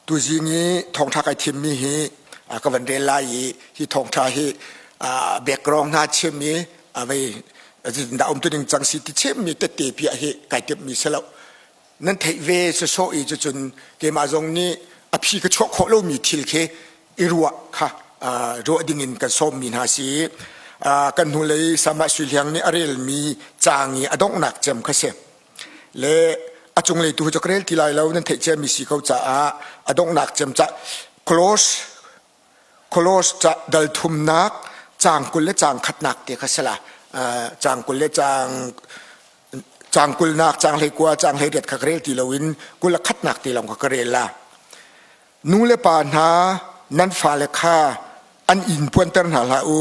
Tuzing i thawngṭha kai thimmi hi ka van rel lai i hi thawngṭha hi background hna chim i vei dah um tuning cang si ti chimmi tette piah hi kai timhmi si lo. Nan theih ve sawsawh i cucun keimah zong nih a phi ka chuah khawh lomi thil khi i ruah kha ruah dingin kan sawmmi hna si. Kan hnulei Samah Sui Hliang nih a relmi caang i a donghnak cem kha si. Le a cunglei tu cu ka rel ti lai lo nan theih ciami si ko caah a donghnak cem ca close close ca dal thumnak caang 20 le caang khatnak te kha sala caang 20 le caang caang kulnak caang 19 caang 18 kha ka rel ti loin 21 khatnak te lawng kha ka rel la Nu le pa hna nan fale kha an inn puanter hna hlah u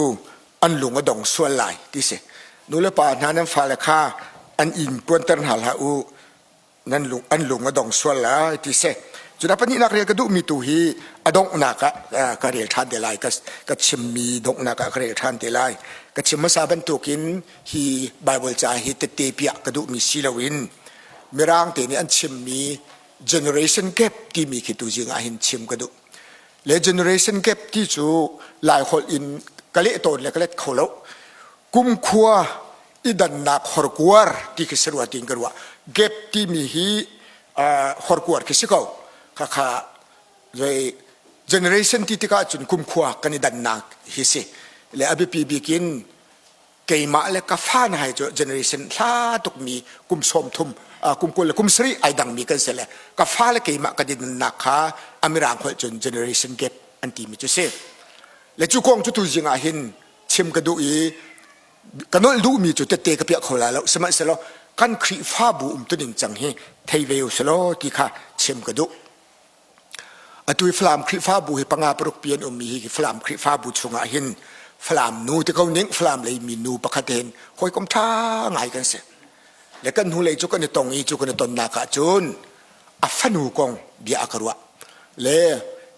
an lung a dong sual lai ti si. Nu le pa hna nan fale kha an inn puanter hna hlah u nan lung an lung a dong sual lai ti si. Cudah pahnihnak rel ka duhmi tu hi a donghnak ah ka rel ṭhan te lai ka ka chimmi donghnak ah ka rel ṭhan te lai. Ka chim hmasa bantukin hi Bible ca hi tette piah ka duhmi si loin Mirang te nih an chimmi generation gap timi khi tuzing ah hin chim ka duh. Le generation gap ti cu Laiholh in ka leh tawn le ka let kho lo. Kumkhua i dannak horkuar ti khi si rua tiin ka ruah. Gap timi hi uh, horkuar khi si ko. Khakha zei generation ti tikah cun kumkhua kan i dannak hi si. Le a biapi bik in keimah le ka fa hna hi cu generation hla tukmi kum 30 kum 20 le kum sarih ai dangmi kan si le ka fa le keimah kan i dannak kha amirang holh cun generation gap an timi cu si le cu kong cu tuzing ah hin chim ka duh i ka nolh duhmi cu tette ka piah kho la lo sihmanhsehlaw kan Khrihfabu um tuning cang hi thei ve u selaw ti kha chim ka duh Atu i Falam Khrihfabu hi panga paruk pi an ummi hi Falam Khrihfabu chungah hin Falam nu ti ko ning Falam lei mi nu pakhat hin hawikom ṭha ngai kan si. Le kan hnulei cu kan i tong i cu kan i tonnak ah cun a fanu kong bia a ka ruah. Le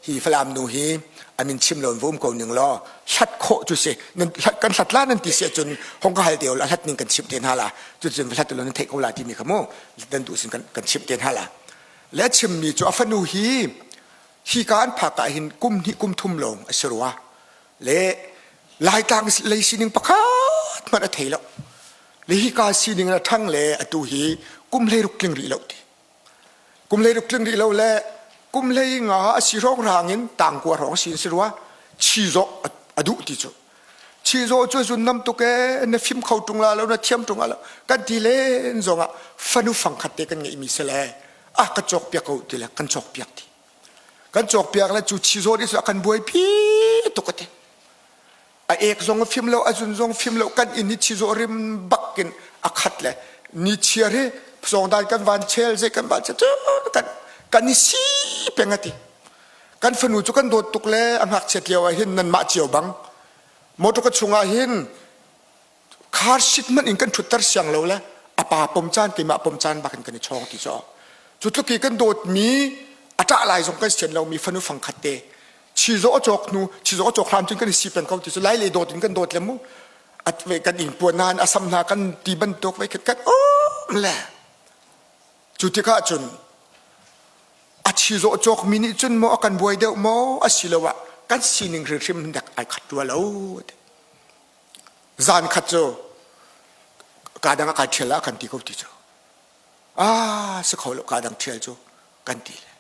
hi Falam nu hi a min chim lo in va um ko ning law hlat khawh cu si nan hlat kan hlat la nan ti si ahcun hong ka hal te la hlat ning kan chimh te hna la cuticun va hlat lo nan theih ko la timi kha mu nan duh sin kan kan chimh te hna la Le a chimmi cu a fanu hi hika an phak ah hin kum hnih kum thum lawng a si rua. Le Laitlang lei sining pakhat hmanh a thei lo. Le hika sining a ṭhang le atu hi kum 16 tling rih lo ti. Kum 16 tling rih lo le kum 15 a si hrawng rang in tangkua hrawng si si rua. Chi zawh a duh ti cu. Chi zawh cu zun nam tuk ee na fim kho ṭung la lo na thiam ṭung la lo kan ti len zong ah fanu fangkhat te kan ngeihmi si le a ka cawk piak ko ti le kan cawk piak ti kan cawk piak le cu chi zaw nih cu a kan buaipi tuk a ti a ek zong a fim lo a zun zong fim lo kan inn i chi zaw rim bak in a khat le ni chiar hi sawngdan kan van chel zei kan van chel kan kan i si peng a ti Kan fanu cu kan dawt tuk le a ngakchiat lio ah hin nanmah cio bang motor ka chungah hin car seat hmanh in kan ṭhutter siang lo le a pa pom caan keimah pom caan bak in kan i chawng ti cu cu tluk i kan dawtmi a ṭah lai zong kan sian lomi fanu fangkhat te chizawh a cawk hnu chizawh a cawk hlan cun kan i si peng ko ti cu lai le dawt in kan dawt le mu at ve kan ing puan nain a sam hna kan ti bantuk ve khat kan um le cu tikah cun a chizawh cawkmi nih cun maw a kan buai deuh maw asiloah kan sining hrimhrim dek ai khat rua lo zan khat cu ka dang ah kai ṭhial ah kan ti ko ti cu ah si kho lo ka dang ṭhial cu kan ti le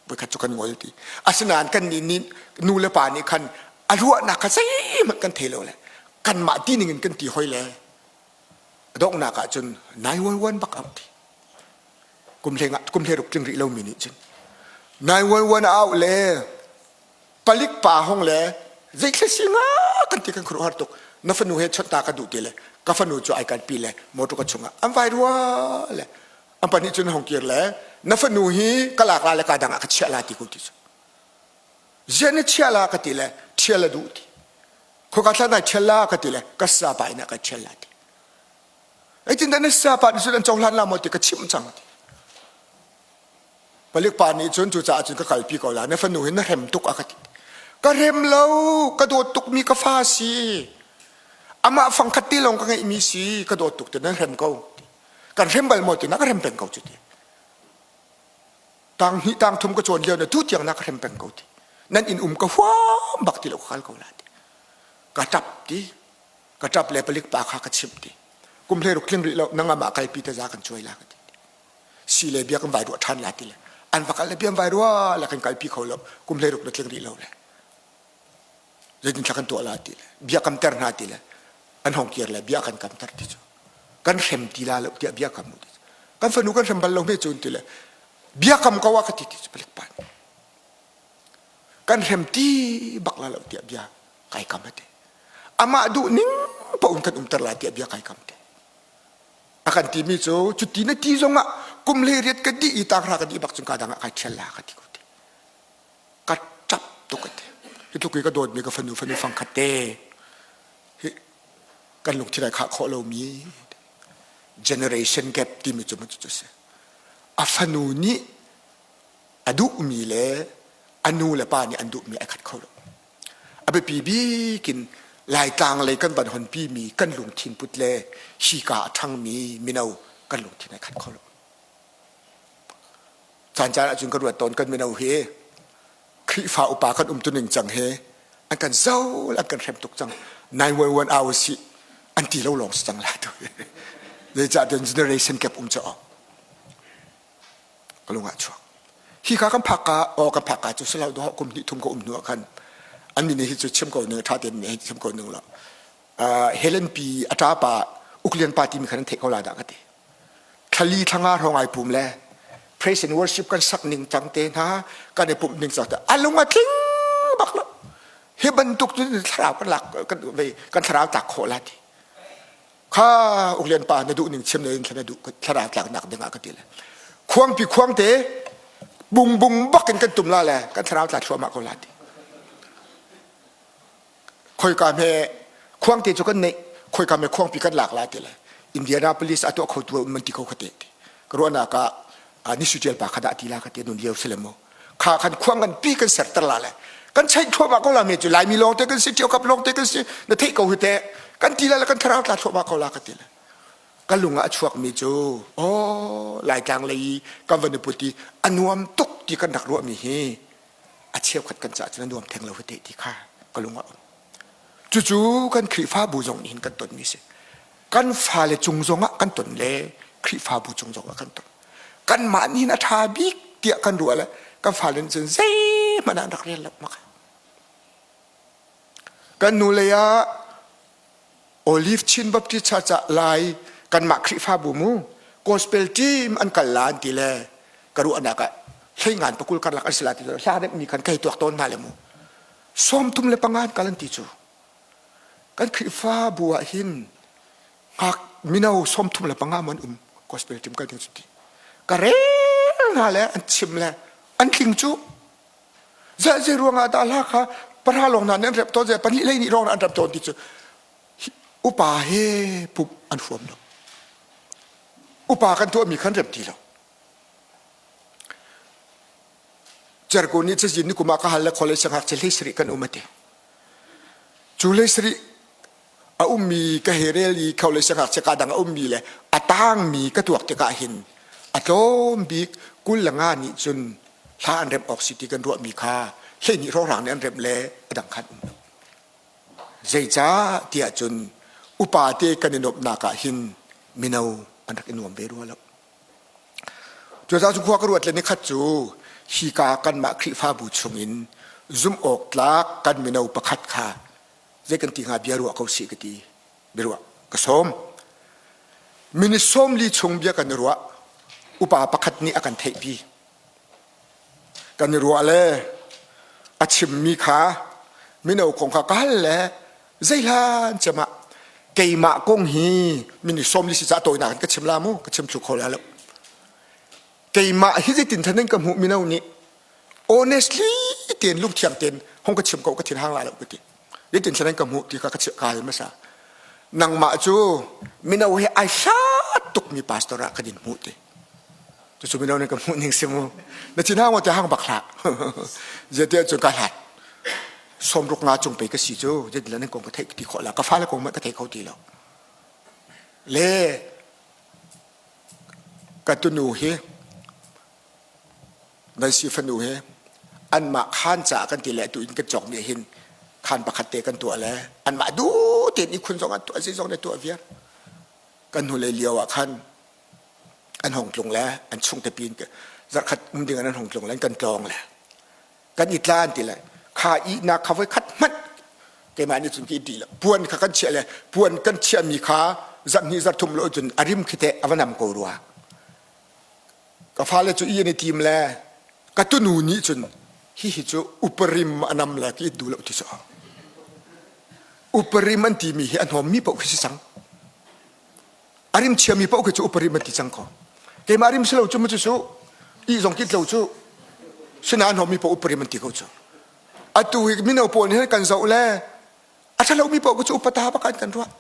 voikhat cu kan ngol ti asinain kan nih nih nu le pa nih khan a ruahnak kha zeihmanh kan thei lo le kanmah ti ning in kan ti hoi le a donghnak ah cun 911 bak au ti kum hlei kum hlei ruk tling rih lomi nih cun 911 a auh le palik pa hong le zeithla si nga kan ti kan khuaruahhar tuk na fanu he chawnh ta ka duh ti le ka fanu cu ai kan pi le motor ka chungah an vai rua le an pahnih cun hong kir le na fanu hi ka lak la le ka dang ah ka chiah la ti ko ti cu ziah na chiah la ka ti le thial a duh ti khoka thla nai thial la ka ti le ka sa pa in ah ka thial la ti Zeitindah na sayapa nih cun an cohlan la maw ti ka chimh cang ti. Palik pa nih cun cucaah cun ka kalpi ko la na fanu hi na hrem tuk a ka ti. Ka hrem lo, ka dawt tukmi ka fa si. Amah fangkhat ti lawng ka ngeihmi si, ka dawt tuk ti nan hrem ko. Kan hrem bal maw ti na ka hrem peng ko cu ti. Tang hnih tang thum ka cawn lio na tu tiang na ka hrem peng ko ti. Nan inn um ka huam bak ti lo ka kal ko la ti. Ka ṭap ti. Ka ṭap le palik pa kha ka chimh ti. Kum hlei ruk tling rih lo nang amah kalpi te za kan cuai la ka ti. Si le bia kan vai ruah ṭhan la ti le. An va kal le bia an vai ruah la kan kalpi kho lo. Kum hlei ruk na tling rih lo le. Zeitin thla kan tuah la ti le. Bia kam ter hna ti le. An hong kir le bia kan kam ter ti cu. Kan hrem ti la lo tiah bia kam u ti. Kan fanu kan hrem bal lo hme cun ti le. Bia kam ko ah ka ti ti cu palik pa nih. Kan hrem ti bak la lo tiah bia kai kam ati. Amah duh ning paoh in kan umter lai tiah bia kai kam te. A kan timi cu cuti na ti zongah kum hlei riat ka dih i tanghra ka dih bak cun ka dang ah kai ṭhial la ka ti ko ti. Ka ṭap tuk ati. Hi tluk i ka dawtmi ka fanu fanu fangkhat te hi kan lungthin ai khah khawh lomi generation gap timi cu cu si. A fanu nih a duhmi le a nu le pa nih an duhmi ai khat kho lo. A biapi bik in Laitlang lei kan van honpimi kan lungthin put le hika a ṭhangmi mino kan lungthin ai khat kho lo. Caan caan ahcun ka ruat tawn kan mino hi Khrihfa upa kan umtuning cang hi an kan zol an kan hrem tuk cang 911 hour si an ti lo lawng si cang lai tu. Zeicahtiah generation gap um caw. Ka lung ah chuak. Hi ka kan phak ka aw kan phak ka cu silo do kum hnih thum ka um hnu ah khan an min hi cu chim ko ning tha tein mi chim ko ning lo. Helen pi a ṭa pa Uklian pa timi khan an theih ko la dah ka ti. Thlali thlanga hrawng ai pum le praise and worship kan sak ning cang te hna kan i pumh ning cang te a lung a tling bak lo. Hi bantuk cu thlarau kan lak kan kan thlarau tlak khawh la ti. Kha Uklian pa na duh ning chim le in thla na duh thlarau tlak nak ding ah ka ti le. Khuangpi khuangte bung bung bak in kan tum la le kan thlarau tla thluahmah ko la ti. Khoika hme khuangte cu kan neih khoika hme khuangpi kan lak la ti le Indianapolis a tuah kho tu man ti kho khate ti. Ka ruahnak ah ni suitial pa kha dah ti la ka ti nun lio si le mu. Kha khan khuang kan pi kan serter la le kan cheih thluahmah ko la me cu Laimi lawng te kan si Ṭio kap lawng te kan si na theih ko hi te kan ti la le kan thlarau tla thluahmah ko la ka ti le. Ka lung ah a chuakmi cu aw Laitlang lei i kan van i put i a nuam tuk ti kan rak ruahmi hi a cheukhat kan caah cun a nuam theng lo te ti kha ka lung ah um. Cucu kan Khrihfabu zong nih hin kan tonmi si. Kan fale cung zongah kan ton le Khrihfabu cung zongah kan ton. Kanmah nih hin a ṭha bik tiah kan ruah le kan fale nih cun zeihmanh ah an rak rel lo maka. Kan nu lei ah Olive Chin Baptist Church ah Lai kanmah Khrihfabu mu gospel team an kal la an ti le ka ruahnak ah hleingan pakul karlak an si la ti le hla mi khan kai tuak tawn hna le mu 35 an kal an ti cu kan Khrihfabu ah hin ngak mino 35 man um gospel team kal ding cu ti ka rel hna le an chim le an tling cu Zei zei ruangah dah hla kha pahra lawng hna nih an rep tawn zei pahnih lei nih lawng an rep tawn ti cu upa he pumh an huam lo. Upa kan tuahmi khan rem ti lo. Cerko nih cazin ni kum ah ka hal le college sangak hlei sarih kan um ati. Cu hlei sarih a ummi ka he rel i kho le sangak ka dang a ummi le a tangmi ka tuak tikah hin a tlawm bik 25 nih cun hla an remh awk si ti kan ruahmi kha 12 hrawnghrang nih an remh le a dang khan um lo. Zeicah tiah cun upa te kan i nuamhnak ah hin mino an rak i nuam ve rua lo. Cucaah cu khua ka ruat le nikhat cu hika kanmah Khrihfabu chungin zumh awk tlak kan mino pakhat kha zei kan ti hnga bia ruah ko sih ka ti. Biaruah ka sawm. Minute 40 chung bia kan i ruah. Upa pakhat nih a kan theihpi. Kan i ruah le a chimmi kha mino kong kha ka hal le zeihlan cem ah keimah kong hi minute 40 si ca tawinak in ka chim la mu ka chim thlu kho la lo. Keimah hi zeitin than in ka hmuh mino nih honestly tein lungthiang tein hong ka chim ko ka thin hang la lo ka ti. Zeitin thlan ka hmuh ti kha ka chiah ka hal hmasa. Nangmah cu mino he ai hlat tukmi pastor ah kan in hmuh ti. Cucu mino nih ka hmuh ning si mu. Na thin hang te hang bak hlah. Zeitiah cun ka hlat. Sawmruk nga cung pei ka si cu zeitin nan kong ka theih ti khawh la ka fale kong ka thei kho ti lo. Le ka tunu hi Nancy fanu he anmah khaan caah kan ti le atu in kan cawkmi hin khaan pakhat te kan tuah le anmah du tein ihkhun zong an tuah zeizong ne tuah viar. Kan hnulei lio ah khan an hong tlung le an chungte pin zarhkhat um ding an hong tlung le an kan tlawng le kan i tlan ti le kha ihnak kha voi khat hmanh keimah nih cun ka i ti lo. Puan kha kan chiah le puan kan chiahmi kha zarhhnih zarhthum lo cun a rim khi teh a va nam ko rua. Ka fale cu i an i tim le ka tunu nih cun hihi cu uparim a nam le ka it duh lo ti cu. Uparim an timi hi a hnawmmi paoh khi si cang. A rim chiami paoh khi cu uparim an ti cang ko. Keimah rim si lo cu mu cu su ih zong kit lo cu sina a hnawmmi paoh uparim an ti ko cu. Atu hi mino pawl nih kan zoh le a ṭhalomi paoh cu upata bak an kan ruah.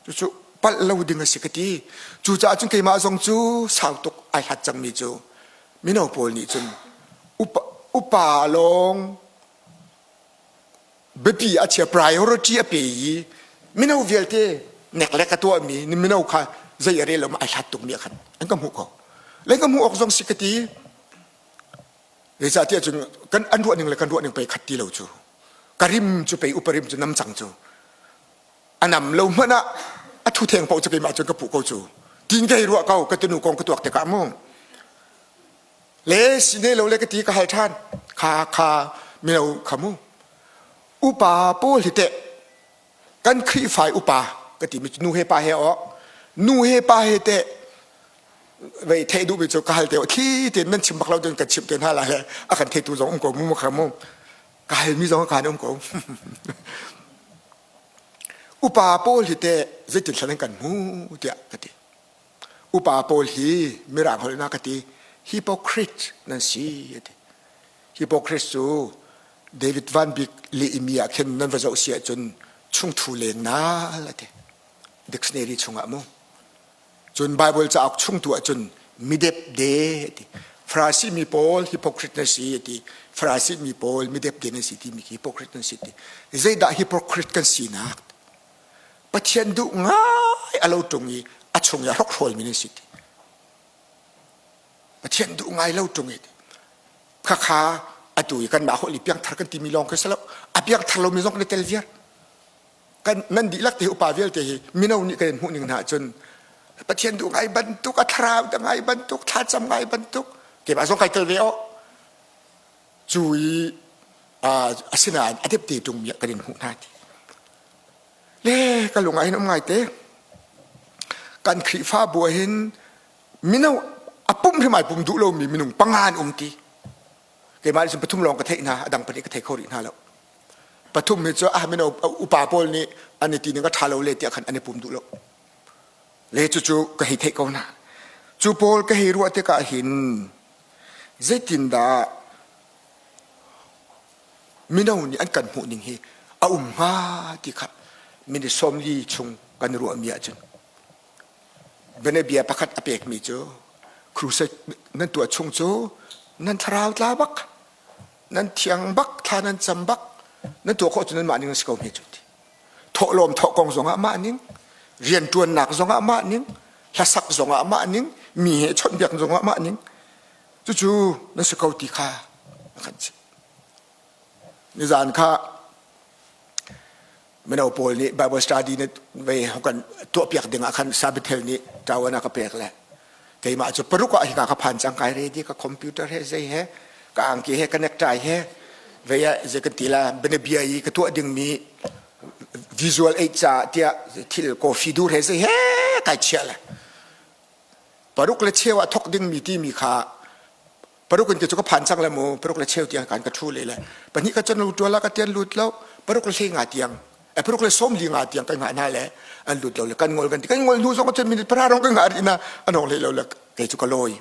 Cucu palh lo ding a si ka ti. Cucaah cun keimah zong cu sau tuk ai hlat cangmi cu mino pawl nih cun upa, upa lawng biapi a chia priority a pe i mino vialte neklek a tuahmi mino kha zei a rel lo ai hlat tukmi ah khan an ka hmuh ko. Le ka hmuh awk zong si ka ti. Zeicahtiah cun kan an ruah ning le kan ruah ning pei khat ti lo cu. Ka rim cu pei upa rim cu nam cang cu. A nam lo hmanh ah a thu theng paoh cu keimah cun ka puh ko cu. Tin ka hei ruah ko ka tunu kong ka tuak tikah mu. Le si ne lo le ka ti ka hal ṭhan. Kha kha mino kha mu. Upa pawl hi teh kan Khrihfa upa ka ti mi nu he pa he aw nu he pa he teh vei theih duhmi cu ka hal te thli tein nan chim bak lo ding kan chimh te hna lai le a kan theitu zong um ko mu kha mu ka halmi zong kan um ko upa pawl hi te zeitin thlan an kan hmu tiah ka ti upa pawl hi mirang holh na ka ti hypocrite nan si ti hypocrite cu David Van Bik lehmi ah khin nan va zoh si ahcun chungthu leng nal a ti dictionary chungah mu Cun Baibal cauk chung tu ahcun midepde a ti. Farasi mi pawl hypocrite na si a ti. Farasi mi pawl midepde na si timi khi hypocrite na si ti. Zeidah hypocrite kan sinak? Pathian duh ngai a lo ṭung i a chung i a hrokhrawlmi nan si ti. Pathian duh ngai lo ṭung i khakha atu i kanmah holh i piangthar kan timi lawng khi si lo. A piangthar lomi zong kan i tel viar. Kan nan dihlak te upa vialte hi mino nih kan in hmuh ning hna cun Pathian duh ngai bantuk a thlarau da ngai bantuk thlacam ngai bantuk keimah zong kai tel ve o cu i asinain a depte tung mi kan in hmuh hna ti le ka lung ah hin um ngai te kan Khrihfabu ah hin mino a pum hrim ai pum duh lomi minung panga an um ti keimah nih cun pathum lawng ka theih hna a dang pahnih ka thei kho rih hna lo Pathum hi cu ah mino upa pawl nih an i ti ning a ṭha lo le tiah khan an i pum duh lo. Le cucu ka hei theih ko hna. Cu pawl ka hei ruah tikah hin zeitindah mino nih an kan hmuh ning hi a um hnga ti kha minute 40 chung kan ruahmi ahcun bianabia pakhat a pekmi cu crusade nan tuah chung cu nan thlarau tla bak Nan thiang bak, thla nan cam bak, nan tuah khawh cu nanmah ning a si ko hme cu ti. Thawhlawm thawh kong zongah mah ning, rianṭuannak zongah mah ning, hlasak zongah mah ning, mi he chawnhbiak zongah mah ning. Cucu na si ko ti kha a kan chimh. Nizan kha mino pawl nih Bible study na vei kan tuahpiak ding ah khan Sabbathel nih ṭawan a ka pek le keimah cu paruk ah hika ka phan cang kai ready ka computer he zei he ka angki he ka necktie he vei ah zei kan ti la bianabia i ka tuah dingmi visual aid caah tiah thil coffee dur he zei he kai chiah le paruk le cheu ah thok dingmi timi kha paruk in te cu ka phan cang le mu paruk le cheu tiang kan ka thu le le pahnih ka cun lu tuala ka tian lut lo paruk le hlei nga tiang e paruk le sawm li nga tiang kan ngah hna le an lut lo le kan ngol kan ti kan ngol hnu zong cun minute para rong kan ngah rih na an ong hlei lo le kei cu ka lawi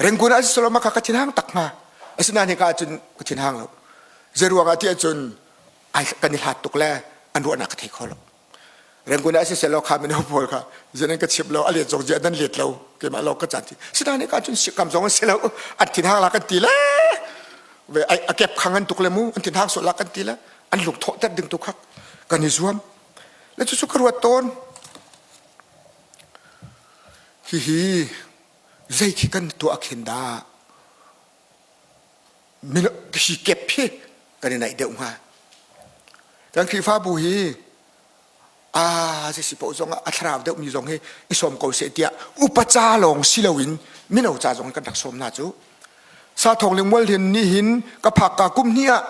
rengkun ah soloma kha ka thin hang tak hnga asinain hika cun ka thin hang lo zeruang ah ti ahcun ai kan i hlat tuk le an ruahnak ka thei kho lo Rangoon ah siseh kha mino pawl kha zian an ka chim lo a let zong zian nan let lo keimah lo ka caan ti sinain ka cun sikam zong an si lo an thin hang la kan ti le ve a kep khang an tuk le mu an thin hang sawh la kan ti le an lung thawh ter ding tu khak kan i zuam le cu cu ka ruat tawn hihi zei khi kan tuah khin dah? Hi kep hi kan i naih deuh hnga. Kan Khrihfabu hi a si paoh zong ah a thlarau deuhmi zong hi i sawm ko seh tiah upa ca lawng si loin mino ca zong kan rak sawm hna cu. Sathawng le Mualhin nih hin ka phak ka kum hnih ah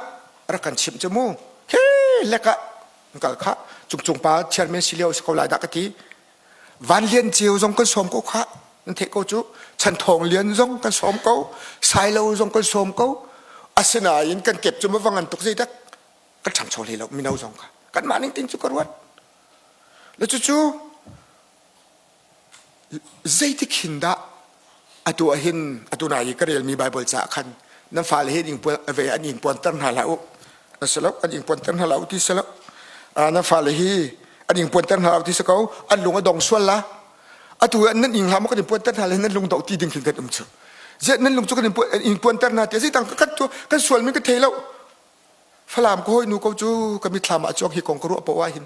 rak kan chimh cu mu. He lek ah kal kha cungcung pa chairman si lio si ko lai dah ka ti. Van Lian Ceu zong kan sawm ko kha nan theih ko cu. Chan Thawng Lian zong kan sawm ko. Sailo zong kan sawm ko. Asinain kan kep cu ma va ngan tuk zeidak kan ṭhangcho hlei lo mino zong kha. Kanmah ning tin cu ka ruat. Le cucu zeitik hin dah atu ah hin atu na i ka relmi Bible caah khan nan fale hi ve an in puanter hna hlah u na si lo an in puanter hna hlah u ti si lo nan fale hi an in puanter hna hlah u ti si ko an lung a dong sual la atu nan ing hlah maw kan in puanter hna le nan lung dong ti ding khin kan um cu ziah nan lung cu kan in puanter hna ti zeitang kan kan sual mi ka thei lo Falam ka hawinu ko cu ka mitthlam ah cuang hi kong ka ruah poah hin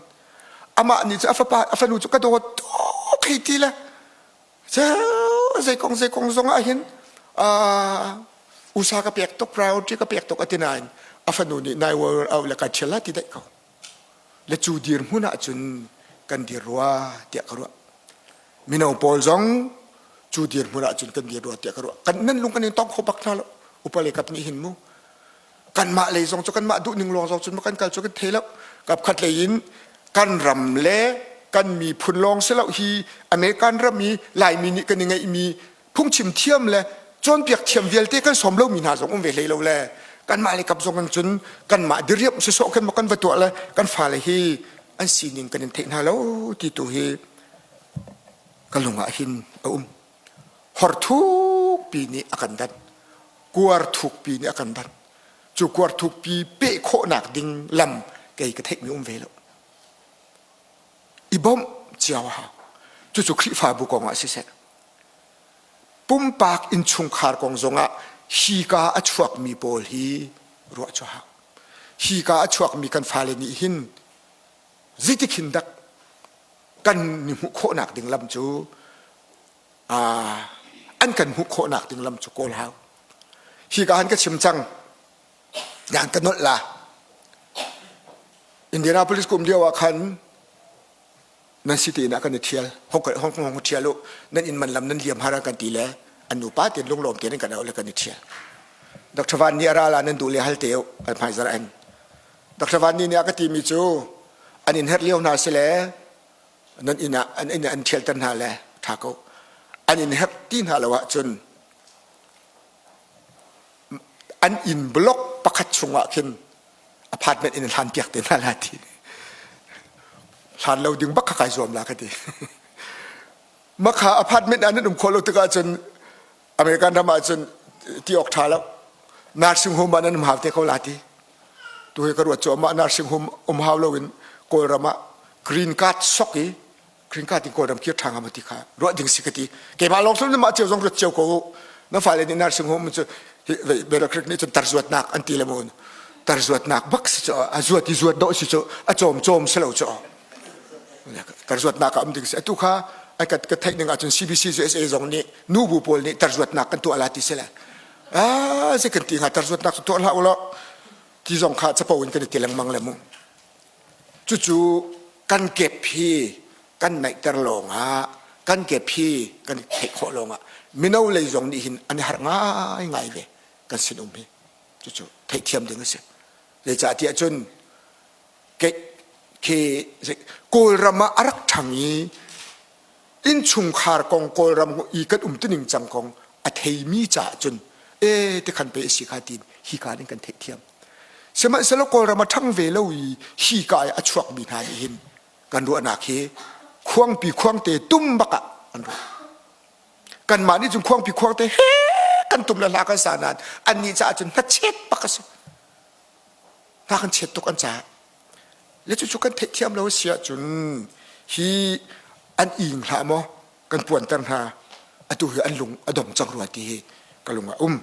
amah nih cu a fapa a fanu cu ka dawt tuk hei ti le zei kong zei kong zong ah hin usa ka pek tuk priority ka pek tuk ati nain a fanu nih nai war au le ka thial la ti daih ko le cu dir hmun ah cun kan dir rua tiah ka ruah mino pawl zong cu dir hmun ah cun kan dir rua tiah ka ruah kan nan lung kan in tong kho bak hna lo upa le kap nih hin mu kanmah lei zong cu kanmah duhning lawng zong cun kan kal cu kan thei lo kap khat lei in kan ram le kan miphun lawng si lo hi American ram i Laimi nih kan i ngeihmi phungchim thiam le cawnpiak thiam vialte kan sawm lomi hna zong um ve hlei lo le kanmah le kap zong in cun kanmah diriam sisawh khin kan va tuah le kan fale hi an sining kan in theih hna lo ti tu hi ka lung ah hin a um hor thukpi nih a kan dan kuar thukpi nih a kan dan cu kuar thukpi peh khawhnak ding lam kei ka theihmi um ve lo i bawmh cio a hau cucu Khrihfabu kong ah siseh pumpak innchungkhar kong zongah hika a chuakmi pawl hi ruah cu hau hika a chuakmi kan fale nih hin zeitik hin dak kan ni hmuh khawhnak ding lam cu an kan hmuh khawhnak ding lam cu kawl hau hi ka han ka chim cang yan ka nolh la Indianapolis kum lio ah khan nan city in ah kan i thial Hong Kong Hong thial u nan inn man lam nan liam har kan ti le an nu pa tin lunglawm te kan au le kan i thial Dr. Van ni ara la nan duh le hal te u an hmai zar an Dr. Van ni nih a ka ti mi cu an in herh lio hna si le nan inn ah an inn ah an ṭhialter hna le ṭha ko an in herh ti hna lo ahcun an inn block pakhat chungah khin apartment in hlan piak te hna la ti hlan lo ding bak kha kai zuam la ka ti makha apartment ah nan um khawh lo tikah cun American ram ah cun ti awk ṭha lo nursing home ah nan um hau te ko la ti tu hi ka ruat cu amah nursing home um hau loin Kawlram ah green card sok i green card in Kawlram kir ṭha ngam ti kha ruah ding si ka ti keimah lawng sul mah cio zong ruat cio ko na fale nih nursing home cu Berakrik nih cun tarzuatnak an ti le maw tarzuatnak bak si cu a zuat i zuat dawh si cu a cawm cawm si lo cu tarzuatnak ah um ding si atu kha ai ka ka theih ning ahcun CBC USA zong nih nubu pawl nih tarzuatnak kan tuah la ti si le ah zei kan ti hnga tarzuatnak cu tuah hlah u law ti zong kha capo in kan i ti lengmang le mu cucu kan kep hi kan naihter lawng ah kan kep hi kan theih khawh lawng ah mino lei zong nih hin an i harh ngai ngai ve kan sin um hi cucu theihthiam ding a si zeicahtiah cun khi Kawlram ah a rak ṭhang i innchungkhar kong Kawlram i kan um tining cang kong a theimi caah cun e tikhan pe si kha tiin hi ka in kan theihthiam sihmanhsehlaw Kawlram a ṭhang ve lo i hi ka i a chuakmi hna nih hin kan ruahnak hi khuangpi khuangte tum bak ah an ruah kanmah nih cun khuangpi khuangte he kan tum le hla kan sa nain annih caah cun hnachet bak a si hna kan chiat tuk an caah le cucu kan theihthiam lo si ahcun hi an ing hlah maw kan puanter hna atu hi an lung a dong cang rua ti hi ka lung ah um.